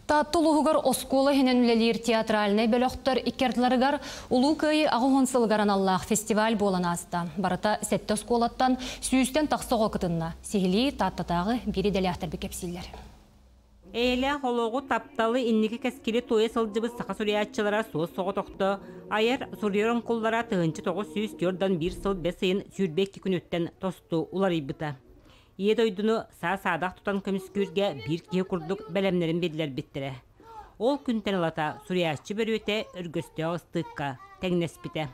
Таатта улууһугар оскуола иһинэн үлэлиир театральнай бөлөхтөр икки ардыларыгар Улуу Кыайыы 80 сылыгар аналлаах фестиваль буолан ааста. Барыта сэттэ оскуолаттан сүүстэн тахса оҕо кытынна. Сиһилии Тааттатааҕы биир идэлээхтэрбит кэпсииллэр. Эйэлээх олоҕу, тапталы, инники кэскили туойа сылдьыбыт саха суруйааччылара суос-соҕотохто айар, суруйар оҥкуллара 1941 сыл бэс ыйын 22 күнүттэн тосту уларыйбыта. Ийэ дойдуну саа-саадах тутан көмүскүүргэ биир киһи курдук бэлэмнэрин биллэрбиттэрэ. Ол күнтэн ылата суруйааччы бөрүөтэ өргөстөөх ыстыыкка тэҥнэспитэ.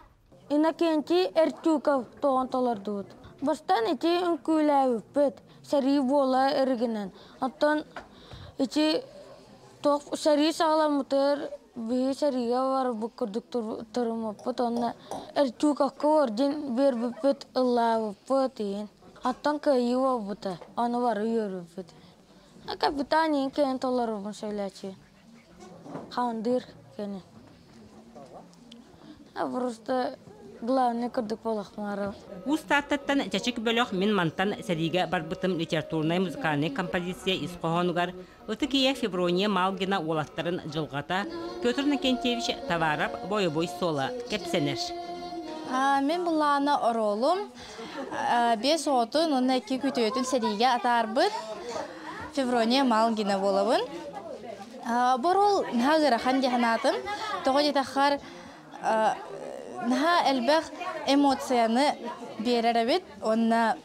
Иннокентий Эртюков тоҕон толордубут. Бастаан ити үҥкүүлээбиппит, сэрии буола эргинэн. Оттон ити туох сэрии саҕаламмытыгар биһи сэриигэ барбыт курдук туруммуппут уонна Эртюковка орден биэрбиппит, ыллаабыппыт иин. Оттон кыайыы буолбута, ону бары үөрбүппүт. Капитан иин кэлэн толорубун сөйлөөчү. Хамандыыр кини. Просто главный курдук буолуохтумары. Уус Тааттаттан Чэчик бөлөх Мин мантан сэриигэ барбытым литературнай музыкальнай композиция ис хоһоонугар Ытык ийэ Феврония Малгина уолаттарын дьылҕата Петр Иннокентьевич Товаров бойобуой суола кэпсэнэр. Мин былаана оруолум биэс оҕотун уонна икки күтүөтүн сэриигэ атаарбыт Феврония Малгина буолабын. Бу оруол наһаа ыарахан дии санаатым. Тоҕо диэтэххэр наһаа элбэх эмоцияны биэрэр эбит уонна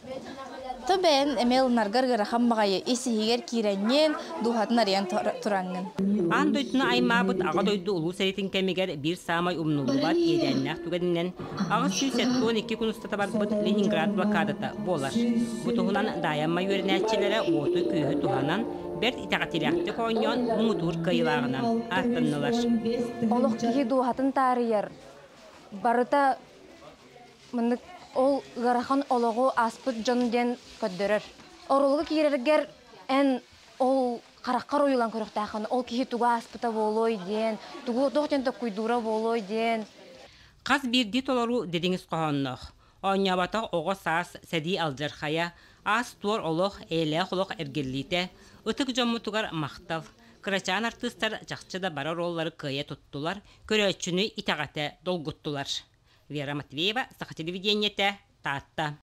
то бэйэн эмиэ ылынаргар ыарахан баҕайы ис-иһигэр киирэҥҥин, дууһатын арыйан тураҥҥын. Аан дойдуну аймаабыт Аҕа дойду Улуу сэриитин кэмигэр биир саамай умнуллубат иэдээннээх түгэнинэн 872 күн устата барбыт Ленинград блокадата буолар. Бу туһунан Даайамма үөрэнээччилэрэ уоту-күүһү туһанан, бэрт итэҕэтиилээхтик оонньоон муҥутуур кыайыылааҕынан ааттаннылар. Олох киһи дууһатын таарыйар, барыта маннык ол ыарахан олоҕу ааспыт дьон диэн көрдөрөр. Оруолга киирэргэр эн ол хараххар уйулан көрүөхтээххин, ол киһи тугу ааспыта буолуой диэн, тугу туох диэн токкуйдуура буолуой диэн. Хас биирдии толоруу дириҥ ис хоһоонноох. Оонньооботох оҕо саас сэрии алдьархайа, аас-туор олох, эйэлээх олох эргиллиитэ, ытык дьоммутугар махтал. Кырачаан артыыстар чахчы да бары оруоллары кыайа туттулар, көрөөччүнү итэҕэтэ долгуттулар. Вера Матвеева, Саха телевидениетэ, Таатта.